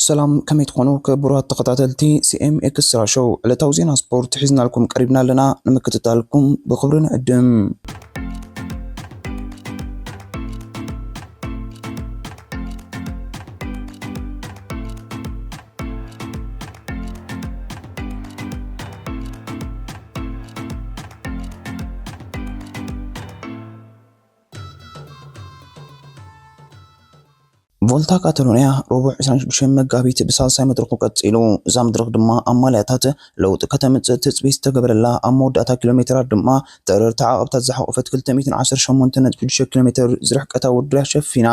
ሰላም፣ ከመይ ትኾኑ ክቡራት ተኸታተልቲ ሲ ኤም ኤክስትራ ሾው? ዕለታዊ ዜና ስፖርት ሒዝናልኩም ቀሪብና ኣለና። ንምክትታልኩም ብኽብሪ ንዕድም። ቮልታ ካታሎንያ ረቡዕ ዕስራን ሽዱሽተን መጋቢት ብሳልሳይ መድረኹ ቀጺሉ። እዛ መድረኽ ድማ ኣማልያታት ለውጢ ከተምጽእ ትጽቢት ዝተገበረላ፣ ኣብ መወዳእታ ኪሎ ሜትራት ድማ ተረርቲ ዓቐብታት ዝሓቖፈት ክልተ ሚእትን ዓሰርተ ሸሞንተ ነጥቢ ሽዱሽተ ኪሎ ሜትር ዝርሕቀታ ውድድር እያ ሸፊና።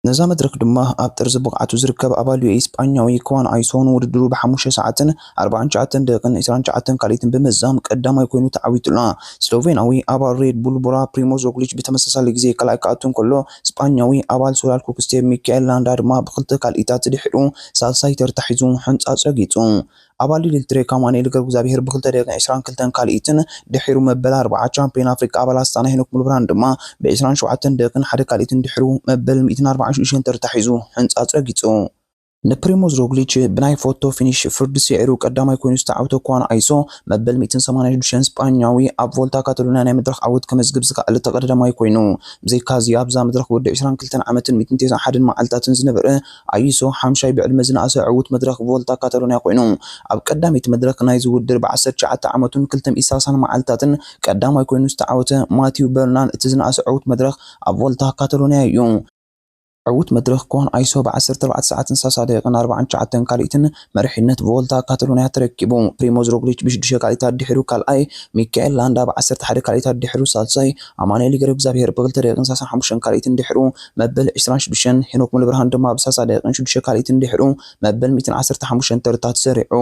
ነዛ መድረኽ ድማ ኣብ ጥርዚ ብቕዓቱ ዝርከብ ኣባል ዩ ኤ ኢ ስጳኛዊ ክዋን ኣይሶ ንውድድሩ ብሓሙሽተ ሰዓትን ኣርባዓን ትሽዓተን ደቂቕን ዕስራን ትሽዓተን ካልኢትን ብምዝዛም ቀዳማይ ኮይኑ ተዓዊቱላ። ስሎቬናዊ ኣባል ሬድ ቡል ቦራ ፕሪሞዝ ሮግሊች ብተመሳሳሊ ግዜ ካልኣይ ክኣቱ እንከሎ፣ ስጳኛዊ ኣባል ሶላል ኩክስቴፕ ሚካኤል ላንዳ ድማ ብኽልተ ካልኢታት ድሒሩ ሳልሳይ ተርታ ሒዙ ሕንጻጽ ረጊጹ። ኣባል ሊል ትሬክ ኣማኑኤል ገብረእግዚኣብሄር ብኽልተ ደቂቕ ዕስራን ክልተን ካልኢትን ድሒሩ መበል ኣርብዓ ቻምፒዮን ኣፍሪቃ ኣባል ኣስታና ሄኖክ ሙሉብርሃን ድማ ብዕስራን ሸውዓተን ደቂቕን ሓደ ካልኢትን ድሒሩ መበል ሚእትን ኣርባዓን ሽዱሽተን ተርታ ሒዙ ሕንጻጽ ረጊጹ። ንፕሪሞዝ ሮግሊች ብናይ ፎቶ ፊኒሽ ፍርዲ ስዒሩ ቀዳማይ ኮይኑ ዝተዓወተ ኳን ኣይሶ መበል ሚእትን ሰማንያን ሽዱሽተን ስጳኛዊ ኣብ ቮልታ ካታሎንያ ናይ መድረኽ ዓወት ከመዝግብ ዝኸኣለ ተቐዳዳማይ ኮይኑ። ብዘይካዚ ኣብዛ መድረኽ ወዲ ዕስራን ክልተን ዓመትን ሚእትን ተስዓን ሓደን መዓልታትን ዝነበረ ኣይሶ ሓምሻይ ብዕድመ ዝነኣሰ ዕዉት መድረኽ ቮልታ ካታሎንያ ኮይኑ፣ ኣብ ቀዳመይቲ መድረኽ ናይዚ ውድድር ብዓሰርተ ትሽዓተ ዓመቱን ክልተ ሚእትን ሰላሳን መዓልታትን ቀዳማይ ኮይኑ ዝተዓወተ ማቲው በርናን እቲ ዝነኣሰ ዕዉት መድረኽ ኣብ ቮልታ ካታሎንያ እዩ። ዕዉት መድረኽ ኳን ኣይሶ ብ ዓሰርተ ኣርባዕተ ሰዓትን ሰላሳ ደቂቕን ኣርባዓን ትሽዓተን ካልኢትን መሪሕነት ቮልታ ካታሎንያ ተረኪቡ። ፕሪሞዝ ሮግሊች ብሽዱሽተ ካልኢታት ድሒሩ ካልኣይ፣ ሚካኤል ላንዳ ብ ዓሰርተ ሓደ ካልኢታት ድሒሩ ሳልሳይ፣ ኣማኑኤል ገብረእግዚኣብሄር ብክልተ ደቂቕን ሰላሳን ሓሙሽተን ካልኢትን ድሒሩ መበል ዕስራን ሽዱሽተን፣ ሄኖክ ሙሉብርሃን ድማ ብ ሰላሳ ደቂቕን ሽዱሽተ ካልኢትን ድሒሩ መበል ሚእትን ዓሰርተ ሓሙሽተን ተርታ ተሰሪዑ።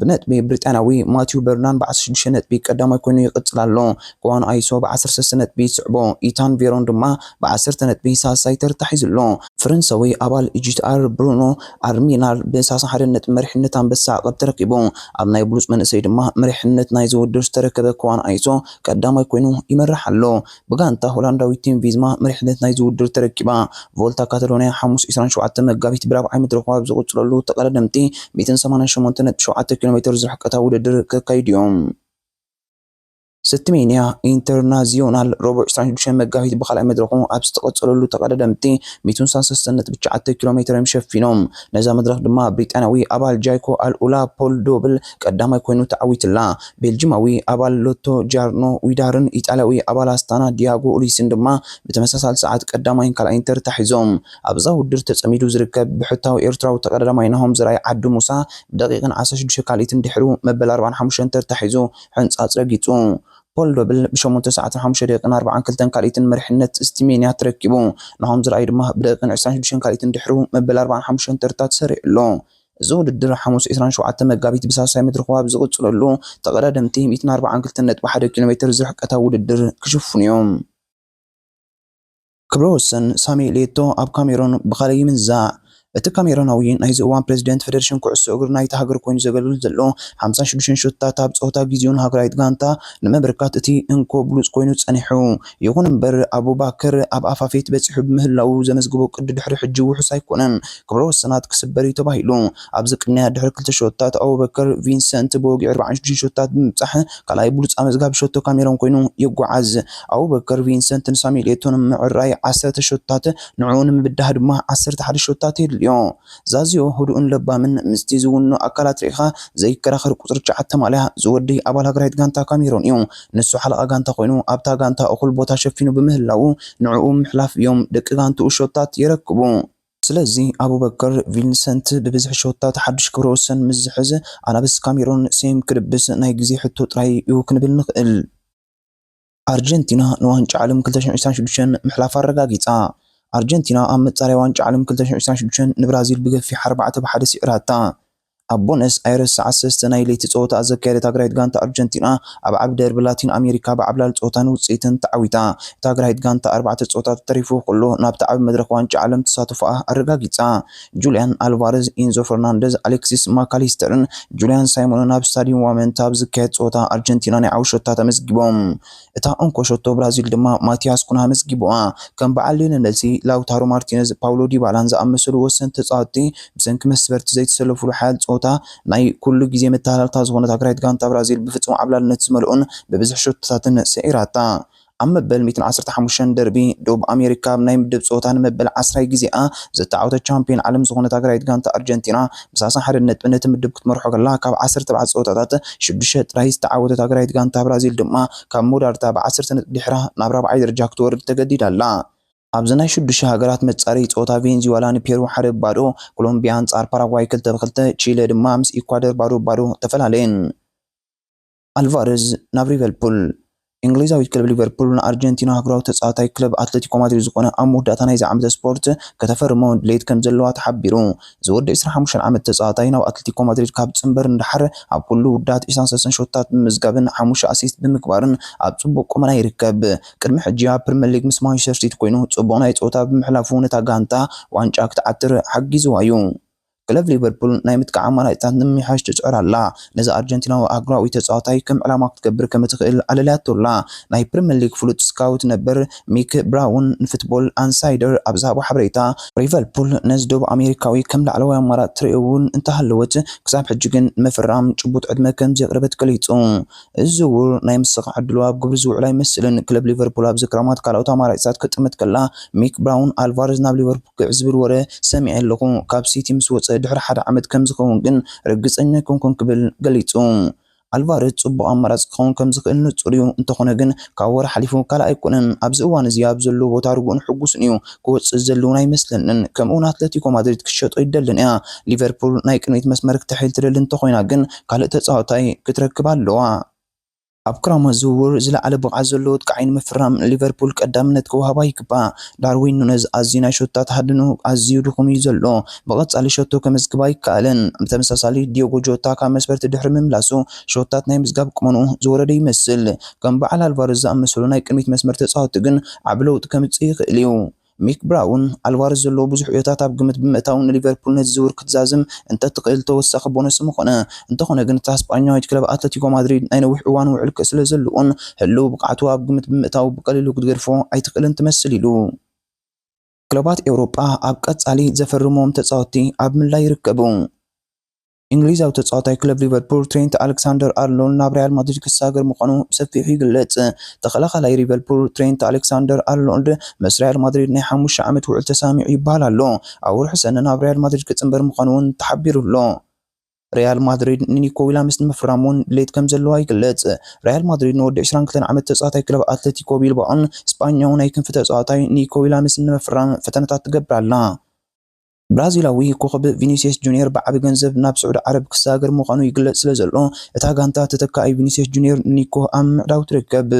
ብነጥቢ ብሪጣንያዊ ማቲው በርናን ብ ዓሰርተ ሽዱሽተ ነጥቢ ቀዳማይ ኮይኑ ይቕጽል ኣሎ። ክዋን ኣይሶ ብ ዓሰርተ ሰለስተ ነጥቢ ይስዕቦ። ኢታን ቬሮን ድማ ብ ዓሰርተ ነጥቢ ሳልሳይ ተርታ ሒዙ ኣሎ። ፈረንሳዊ ኣባል ጂ ቲ ኣር ብሩኖ ኣርሚናል ብ ሰላሳ ሓደ ነጥቢ መሪሕነት ኣንበሳ ዓቐብ ተረኪቡ። ኣብ ናይ ብሉጽ መንእሰይ ድማ መሪሕነት ናይዚ ውድድር ዝተረከበ ክዋን ኣይሶ ቀዳማይ ኮይኑ ይመርሕ ኣሎ። ብጋንታ ሆላንዳዊት ቲም ቪዝማ መሪሕነት ናይዚ ውድድር ተረኪባ። ቮልታ ካታሎንያ ሓሙስ ዕስራን ሸውዓተን መጋቢት ብራብዓይ መድረኹ ኣብ ዝቕጽለሉ ተቐዳደምቲ ሚእትን ሰማንያን ሸሞንተ ነጥቢ ሸውዓተ ኪሎ ሜትር ዝርሕቀታ ውድድር ከካይዱ እዮም። ስትሜንያ ኢንተርናዚዮናል ረቡዕ ዕስራን ሽዱሽተን መጋቢት ብኻልኣይ መድረኹ ኣብ ዝተቐጸለሉ ተቐዳደምቲ ሚእትን ሰላሳን ሰለስተን ነጥቢ ትሽዓተ ኪሎ ሜትር እዮም ሸፊኖም። ነዛ መድረኽ ድማ ብሪጣንያዊ ኣባል ጃይኮ ኣልኡላ ፖል ዶብል ቀዳማይ ኮይኑ ተዓዊትላ። ቤልጂማዊ ኣባል ሎቶ ጃርኖ ዊዳርን ኢጣልያዊ ኣባል ኣስታና ዲያጎ ኡሊስን ድማ ብተመሳሳሊ ሰዓት ቀዳማይን ካልኣይን ተርታ ሒዞም። ኣብዛ ውድድር ተጸሚዱ ዝርከብ ብሕታዊ ኤርትራዊ ተቐዳዳማይ ናሆም ዘርኣይ ዓዲ ሙሳ ብደቂቕን ዓሰርተ ሽዱሽተ ካልኢትን ድሕሩ መበል ኣርባዓን ሓሙሽተን ተርታ ሒዙ ሕንጻጽ ረጊጹ። ፖል ዶብል ብሸሞንተ ሰዓትን ሓሙሽተ ደቂቕን ኣርባዓን ክልተን ካልኢትን መሪሕነት ስቲሜንያ ተረኪቡ። ናሆም ዘርኣይ ድማ ብደቂቕን ዕስራን ሽዱሽተን ካልኢትን ድሕሩ መበል ኣርባዓን ሓሙሽተን ተርታ ተሰሪዑ ኣሎ። እዚ ውድድር ሓሙስ ዕስራን ሸውዓተን መጋቢት ብሳልሳይ መድረኹ ኣብ ዝቕጽለሉ ተቐዳደምቲ ሚእትን ኣርባዓን ክልተን ነጥቢ ሓደ ኪሎ ሜትር ዝርሕቀታ ውድድር ክሽፍኑ እዮም። ክብረ ወሰን ሳሙኤል ኤቶ ኣብ ካሜሮን ብኻልእ ይምንዛዕ። እቲ ካሜሮናዊ ናይዚ እዋን ፕሬዚደንት ፌደሬሽን ኩዕሶ እግሪ ናይታ ሃገር ኮይኑ ዘገልግል ዘሎ፣ ሓምሳን ሽዱሽተን ሾታት ኣብ ጸወታ ግዜኡ ንሃገራዊት ጋንታ ንምብርካት እቲ እንኮ ብሉጽ ኮይኑ ጸኒሑ። ይኹን እምበር፣ ኣቡባከር ኣብ ኣፋፌት በጺሑ ብምህላዉ ዘመዝግቦ ቅዲ ድሕሪ ሕጂ ውሑስ ኣይኮነን። ክብረ ወሰናት ክስበር እዩ ተባሂሉ። ኣብዚ ቅድሚያ ድሕሪ ክልተ ሾታት ኣቡበከር ቪንሰንት ብወግዒ ኣርባዓን ሽዱሽተን ሾታት ብምብጻሕ ካልኣይ ብሉጽ ኣመዝጋቢ ሾቶ ካሜሮን ኮይኑ ይጓዓዝ። ኣቡበከር ቪንሰንት ንሳሙኤል ኤቶ ንምዕራይ ዓሰርተ ሾታት፣ ንዕኡ ንምብዳህ ድማ ዓሰርተ ሓደ ሾታት የድልዮ። ዛዚዮ ህዱእን ለባምን፣ ምስቲ ዝውንኖ ኣካላት ርኢኻ ዘይከራኸር ቁጽሪ ትሽዓተ ማልያ ዝወዲ ኣባል ሃገራዊት ጋንታ ካሜሮን እዩ። ንሱ ሓለቓ ጋንታ ኮይኑ ኣብታ ጋንታ እኹል ቦታ ሸፊኑ ብምህላዉ ንዕኡ ምሕላፍ እዮም ደቂ ጋንትኡ ሾታት የረክቡ። ስለዚ ኣቡበከር ቪንሰንት ብብዝሒ ሾታት ሓድሽ ክብረ ወሰን ምስ ዝሕዝ፣ ኣናብስ ካሜሮን ሴም ክድብስ ናይ ግዜ ሕቶ ጥራይ እዩ ክንብል ንኽእል። ኣርጀንቲና ንዋንጫ ዓለም ክልተ ሽሕን ዕስራን ሽዱሽተን ምሕላፋ ኣረጋጊጻ። ኣርጀንቲና ኣብ መጻረያ ዋንጫ ዓለም ክልተ ሽሕን ዕስራን ሽዱሽተን ንብራዚል ብገፊሕ ኣርባዕተ ብ ሓደ ስዒራታ። ኣብ ቦነስ ኣይረስ ሰዓት ሰለስተ ናይ ለይቲ ጸወታ ዘካየደት ሃገራዊት ጋንታ ኣርጀንቲና ኣብ ዓቢ ደርቢ ላቲን ኣሜሪካ ብዓብላል ጸወታን ውጽኢትን ተዓዊታ። እታ ሃገራዊት ጋንታ ኣርባዕተ ጸወታት ተሪፉ ከሎ ናብቲ ዓቢ መድረኽ ዋንጫ ዓለም ተሳትፎኣ ኣረጋጊጻ። ጁልያን ኣልቫረዝ፣ ኢንዞ ፈርናንደዝ፣ ኣሌክሲስ ማካሊስተርን ጁልያን ሳይሞንን ኣብ ስታዲየም ዋመንታ ኣብ ዝካየድ ጸወታ ኣርጀንቲና ናይ ዓውሸታ ተመዝጊቦም። እታ እንኮ ሸቶ ብራዚል ድማ ማቲያስ ኩና ኣመዝጊቡዋ። ከም በዓል ሊዮነል መሲ፣ ላውታሮ ማርቲነዝ፣ ፓውሎ ዲባላን ዝኣመሰሉ ወሰንቲ ተጻወትቲ ብሰንኪ መስበርቲ ዘይተሰለፉሉ ሓያል ጸወታ ናይ ኩሉ ግዜ መተሃላልታ ዝኾነት ሃገራዊት ጋንታ ብራዚል ብፍጹም ዓብላልነት ዝመልኦን ብብዝሒ ሸቶታትን ስዒራታ። ኣብ መበል ሚእትን ዓሰርተ ሓሙሽተን ደርቢ ዶብ ኣሜሪካ ኣብ ናይ ምድብ ጸወታ ንመበል ዓስራይ ግዜኣ ዝተዓወተት ቻምፒዮን ዓለም ዝኾነት ሃገራዊት ጋንታ ኣርጀንቲና ብሳልሳን ሓደን ነጥቢ ነቲ ምድብ ክትመርሖ ከላ፣ ካብ ዓሰርተ ኣርባዕተ ጸወታታት ሽዱሽተ ጥራይ ዝተዓወተት ሃገራዊት ጋንታ ብራዚል ድማ ካብ መወዳድርታ ብዓሰርተ ነጥቢ ድሕራ ናብ ራብዓይ ደረጃ ክትወርድ ተገዲዳ ኣላ። ኣብዚ ናይ ሽዱሽተ ሃገራት መጻረዪ ጸወታ ቬንዙዌላ ንፔሩ ሓደ ባዶ፣ ኮሎምቢያ ኣንጻር ፓራጓይ ክልተ ብክልተ፣ ቺለ ድማ ምስ ኢኳደር ባዶ ባዶ ተፈላለየን። ኣልቫረዝ ናብ ሊቨርፑል። እንግሊዛዊት ክለብ ሊቨርፑል ንኣርጀንቲና ሃገራዊ ተጻዋታይ ክለብ ኣትሌቲኮ ማድሪድ ዝኾነ ኣብ መወዳእታ ናይዚ ዓመተ ስፖርት ከተፈርሞ ድሌት ከም ዘለዋ ተሓቢሩ። እዚ ወዲ ዕስራን ሓሙሽተን ዓመት ተጻዋታይ ናብ ኣትሌቲኮ ማድሪድ ካብ ጽንበር ንደሓር ኣብ ኩሉ ውዳት ዕስራን ሰለስተን ሾታት ብምምዝጋብን ሓሙሽተ ኣሲስት ብምግባርን ኣብ ጽቡቕ ቁመና ይርከብ። ቅድሚ ሕጂ ኣብ ፕሪምየር ሊግ ምስ ማንቸስተር ሲቲ ኮይኑ ጽቡቕ ናይ ጸወታ ብምሕላፉ ነታ ጋንታ ዋንጫ ክትዓትር ሓጊዝዋ እዩ። ክለብ ሊቨርፑል ናይ ምጥቃዕ ኣማራጺታት ንምምሕያሽ ትጽዕር ኣላ። ነዚ ኣርጀንቲናዊ ኣህጉራዊ ተጻዋታይ ከም ዕላማ ክትገብር ከም እትኽእል ኣለልያቶ ኣላ። ናይ ፕሪምየር ሊግ ፍሉጥ ስካውት ነበር ሚክ ብራውን ንፉትቦል ኣንሳይደር ኣብ ዝሃቦ ሓበሬታ፣ ሊቨርፑል ነዚ ደቡብ ኣሜሪካዊ ከም ላዕለዋይ ኣማራጺ ትርኢ እውን እንተሃለወት፣ ክሳብ ሕጂ ግን ንምፍራም ጭቡጥ ዕድመ ከም ዘየቕረበት ገሊጹ። እዚ ዝውውር ናይ ምስኻዕ ዕድሉ ኣብ ግብሪ ዝውዕል ኣይመስልን። ክለብ ሊቨርፑል ኣብዚ ክረማት ካልኦት ኣማራጺታት ክትጥምት ከላ፣ ሚክ ብራውን ኣልቫረዝ ናብ ሊቨርፑል ክዕዝብል ወረ ሰሚዐ ኣለኹ። ካብ ሲቲ ምስ ወጸ ድሕሪ ሓደ ዓመት ከም ዝኸውን ግን ርግጸኛ ኣይኮንኩን ክብል ገሊጹ። ኣልቫረዝ ጽቡቕ ኣማራጺ ክኸውን ከም ዝኽእል ንጹር እዩ፣ እንተኾነ ግን ካብ ወረ ሓሊፉ ካልእ ኣይኮነን። ኣብዚ እዋን እዚ ኣብ ዘለዎ ቦታ ርጉእን ሕጉስን እዩ። ክወጽእ ዘለውን ኣይመስለንን። ከምኡውን ኣትለቲኮ ማድሪድ ክትሸጦ ኣይደልን እያ። ሊቨርፑል ናይ ቅድሚት መስመር ክተሕይል ትደሊ እንተኾይና ግን ካልእ ተጻዋታይ ክትረክብ ኣለዋ። ኣብ ክራማት ዝውውር ዝለዓለ ብቕዓት ዘለዎ ኣጥቃዓይ ንምፍራም ሊቨርፑል ቀዳምነት ክወሃባ ይግባእ። ዳርዊን ኑነዝ ኣዝዩ ናይ ሸቶታት ሃድኑ ኣዝዩ ድኹም እዩ ዘሎ። ብቐጻሊ ሸቶ ከመዝግብ ኣይከኣለን። ብተመሳሳሊ ዲዮጎ ጆታ ካብ መስመር ድሕሪ ምምላሱ ሸቶታት ናይ ምዝጋብ ቅመንኡ ዝወረደ ይመስል። ከም በዓል ኣልቫረዝ ዝኣመሰሉ ናይ ቅድሚት መስመር ተጻወትቲ ግን ዓቢ ለውጢ ከምጽእ ይኽእል እዩ። ሚክ ብራውን ኣልቫረዝ ዘለዎ ብዙሕ ዕዮታት ኣብ ግምት ብምእታው ንሊቨርፑል ነዚ ዝውውር ክትዛዝም እንተትኽእል ተወሳኺ ቦነስ ምኾነ። እንተኾነ ግን እታ ስጳኛዊት ክለብ ኣትለቲኮ ማድሪድ ናይ ነዊሕ እዋን ውዕል ስለ ዘለዎን ህልው ብቕዓቱ ኣብ ግምት ብምእታው ብቐሊሉ ክትገድፎ ኣይትኽእልን ትመስል ኢሉ። ክለባት ኤውሮጳ ኣብ ቀጻሊ ዘፈርሞም ተጻወትቲ ኣብ ምልላይ ይርከቡ። እንግሊዛዊ ተጻዋታይ ክለብ ሊቨርፑል ትሬንት ኣሌክሳንደር ኣርኖልድ ናብ ሪያል ማድሪድ ክሳገር ምዃኑ ብሰፊሑ ይግለጽ። ተኸላኻላይ ሊቨርፑል ትሬንት ኣሌክሳንደር ኣርኖልድ ምስ ሪያል ማድሪድ ናይ ሓሙሽተ ዓመት ውዕል ተሳሚዑ ይበሃል ኣሎ። ኣብ ወርሒ ሰነ ናብ ሪያል ማድሪድ ክጽንበር ምዃኑ እውን ተሓቢሩ ኣሎ። ሪያል ማድሪድ ንኒኮ ዊላምስ ንምፍራም እውን ድሌት ከም ዘለዋ ይግለጽ። ሪያል ማድሪድ ንወዲ ዕስራን ክልተን ዓመት ተጻዋታይ ክለብ ኣትለቲኮ ቢልባኦን ስጳኛዊ ናይ ክንፊ ተጻዋታይ ኒኮ ዊላምስ ንምፍራም ፈተነታት ትገብር ኣላ። ብራዚላዊ ኮኸብ ቪኒሲየስ ጁኒየር ብዓቢ ገንዘብ ናብ ስዑዲ ዓረብ ክሰጋገር ምዃኑ ይግለጽ ስለ ዘሎ፣ እታ ጋንታ ተተካኣይ ቪኒሲየስ ጁኒየር ንኒኮ ኣብ ምዕዳው ትርከብ።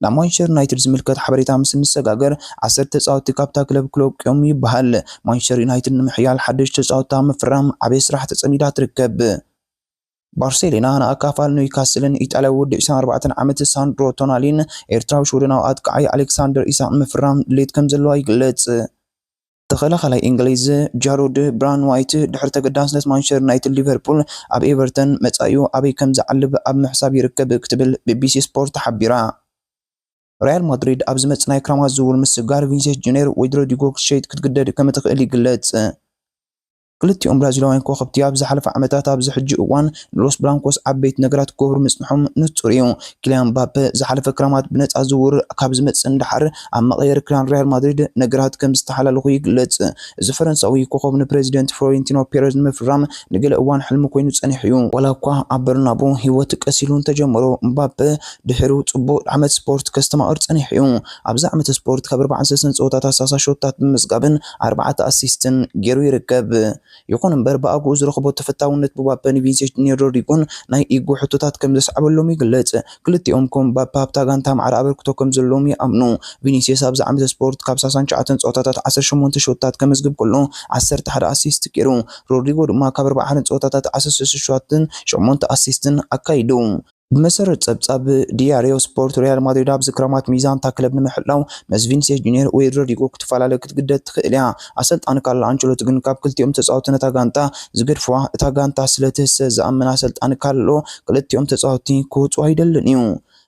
ናብ ማንቸስተር ዩናይትድ ዝምልከት ሓበሬታ ምስ እንሰጋገር፣ ዓሰርተ ተጻወትቲ ካብታ ክለብ ክለቅዮም ይበሃል። ማንቸስተር ዩናይትድ ንምሕያል ሓደሽቲ ተጻወትቲ ኣብ ምፍራም ዓቢ ስራሕ ተጸሚዳ ትርከብ። ባርሴሎና ንኣካፋል ኒውካስልን ኢጣልያዊ ወዲ ዕስራን ኣርባዕተን ዓመት ሳንድሮ ቶናሊን ኤርትራዊ ሽወደናዊ ኣጥቃዓይ ኣሌክሳንደር ኢሳቅ ንምፍራም ድሌት ከም ዘለዋ ይግለጽ። ተኸላኻላይ እንግሊዝ ጃሮድ ብራን ዋይት ድሕሪ ተገዳስነት ማንቸስተር ዩናይትድ ሊቨርፑል ኣብ ኤቨርተን መጻኢኡ ኣበይ ከም ዝዓልብ ኣብ ምሕሳብ ይርከብ ክትብል ቢቢሲ ስፖርት ሓቢራ። ሪያል ማድሪድ ኣብ ዝመጽእ ናይ ክረማት ዝውውር ምስጋር ቪኒሲየስ ጁኒየር ወይ ሮድሪጎ ክትሸይጥ ክትግደድ ከም እትኽእል ይግለጽ። ክልቲኦም ብራዚላውያን ኮኸብቲ ኣብ ዝሓለፈ ዓመታት ኣብዚ ሕጂ እዋን ንሎስ ብላንኮስ ዓበይቲ ነገራት ክገብሩ ምጽንሖም ንጹር እዩ። ኪልያን ምባፔ ዝሓለፈ ክረማት ብነጻ ዝውውር ካብ ዝመጽእ ንደሓር ኣብ መቐየሪ ክዳን ሪያል ማድሪድ ነገራት ከም ዝተሓላለኹ ይግለጽ። እዚ ፈረንሳዊ ኮኸብ ንፕረዚደንት ፍሎሬንቲኖ ፔሬዝ ንምፍራም ንገለ እዋን ሕልሚ ኮይኑ ጸኒሑ እዩ። ዋላ እኳ ኣብ በርናቡ ህይወት ቀስ ኢሉ እንተጀመሮ፣ ምባፔ ድሕሩ ጽቡቕ ዓመት ስፖርት ከስተማቕር ጸኒሑ እዩ። ኣብዚ ዓመት ስፖርት ካብ ኣርባዓን ሰለስተን ጸወታታት ሰላሳ ሾታት ብምምዝጋብን ኣርባዕተ ኣሲስትን ገይሩ ይርከብ። ይኹን እምበር ብኣግኡ ዝረኽቦ ተፈታውነት ብባፐ ንቪኒሲየስ ጁኒየር ሮድሪጎን ናይ ኢጎ ሕቶታት ከም ዘስዓበሎም ይግለጽ። ክልቲኦም ከም ባፐ ኣብታ ጋንታ ማዕረ ኣበርክቶ ከም ዘለዎም ይኣምኑ። ቪኒሲየስ ኣብዚ ዓመተ ስፖርት ካብ ሰላሳን ትሽዓተን ጸወታታት ዓሰርተ ሸሞንተ ሾታት ከመዝግብ ከሎ ዓሰርተ ሓደ ኣሲስት ገይሩ። ሮድሪጎ ድማ ካብ ኣርባዓ ሓደን ጸወታታት ዓሰርተ ሽዱሽተ ሾትን ሸሞንተ ኣሲስትን ኣካይዱ። ብመሰረት ጸብጻብ ዲያሪዮ ስፖርት፣ ሪያል ማድሪድ ኣብዚ ክረማት ሚዛን እታ ክለብ ንምሕላው ምስ ቪኒሲየስ ጁኒየር ወይ ሮድሪጎ ክትፈላለ ክትግደድ ትኽእል እያ። ኣሰልጣኒ ካርሎ ኣንቸሎቲ ግን ካብ ክልቲኦም ተጻወትቲ ነታ ጋንታ ዝገድፍዋ፣ እታ ጋንታ ስለ ትህሰ ዝኣምን ኣሰልጣኒ ካርሎ ክልቲኦም ተጻወትቲ ክወጹ ኣይደልን እዩ።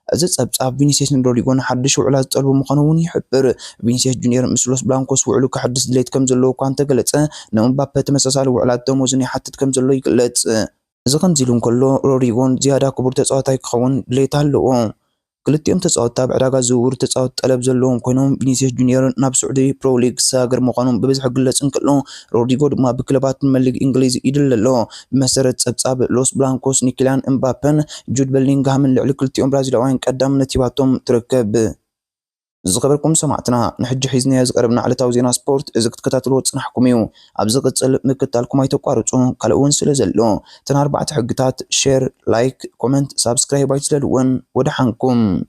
እዚ ጸብጻብ ቪኒሲየስን ሮድሪጎን ሓድሽ ውዕላት ዝጠልቡ ምዃኑ እውን ይሕብር። ቪኒሲየስ ጁኒየር ምስ ሎስ ብላንኮስ ውዕሉ ከሐድስ ድሌት ከም ዘለዎ እኳ እንተገለጸ፣ ንእምባፔ ተመሳሳሊ ውዕላት ደሞዝን ይሓትት ከም ዘሎ ይግለጽ። እዚ ከምዚ ኢሉ እንከሎ፣ ሮድሪጎን ዝያዳ ክቡር ተጻዋታይ ክኸውን ድሌት ኣለዎ። ክልቲኦም ተጻወትቲ ኣብ ዕዳጋ ዝውውር ተጻወቲ ጠለብ ዘለዎም ኮይኖም፣ ቪኒሲየስ ጁኒየር ናብ ስዑዲ ፕሮ ሊግ ዝሰጋገር ምዃኑ ብብዝሒ ክግለጽ እንከሎ፣ ሮድሪጎ ድማ ብክለባት ፕሪምየር ሊግ እንግሊዝ ይድለ ኣሎ። ብመሰረት ጸብጻብ ሎስ ብላንኮስ፣ ንኪልያን እምባፐን ጁድ በሊንግሃምን ልዕሊ ክልቲኦም ብራዚላውያን ቀዳምነት ሂባቶም ትርከብ። ዝኸበርኩም ሰማዕትና፣ ንሕጂ ሒዝናዮ ዝቐረብና ዕለታዊ ዜና ስፖርት እዚ ክትከታተልዎ ዝጸናሕኩም እዩ። ኣብ ዝቕጽል ምክታልኩም ኣይተቋርጹ፣ ካልእ እውን ስለ ዘሎ። እተን ኣርባዕተ ሕግታት፣ ሼር፣ ላይክ፣ ኮመንት፣ ሳብስክራይብ ኣይትዝለልወን። ወደሓንኩም።